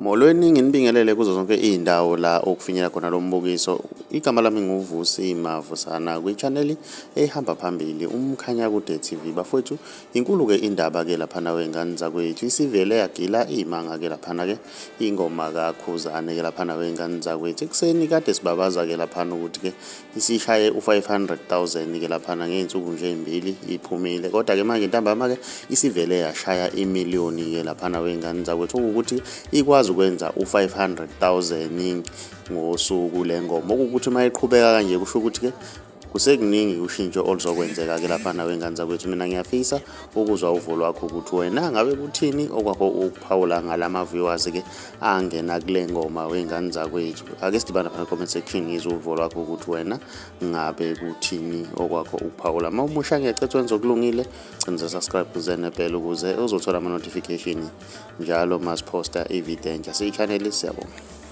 Molweni nginibingelele kuzo zonke izindawo la okufinyela khona lo mbukiso. Igama lami nguVusi Mavusana kwi-channel ehamba phambili umkhanya kude TV. Bafowethu, inkulu ke indaba ke lapha nawe ngane zakwethu isivele yagila imanga ke lapha ke ingoma kakhuzani ke lapha nawe ngane zakwethu. Ekseni kade sibabaza ke lapha ukuthi ke isishaye u500,000 ke lapha ngeinsuku nje ezimbili iphumile. Kodwa ke manje intambama ke isivele yashaya imiliyoni ke lapha nawe ngane zakwethu ukuthi ikwazi ukwenza u500,000 ngosuku lengoma. Ukuthi mayiqhubeka kanje kusho ukuthi ke kusekuningi ushintsho oluzokwenzeka ke lapha nawe ngane zakwethu. Mina ngiyafisa ukuzwa uvo lwakho ukuthi wena ngabe kuthini okwakho ukuphawula ngalama viewers ke angena kule ngoma wengane zakwethu. Ake sidibane lapha comment section ngizwe uvo lwakho ukuthi wena ngabe kuthini okwakho ukuphawula. Mawumusha ngiyacela wenze okulungile, cenza subscribe kuzene phela ukuze uzothola ama notification njalo masiposta ivideo entsha. Siyi channel siyabonga.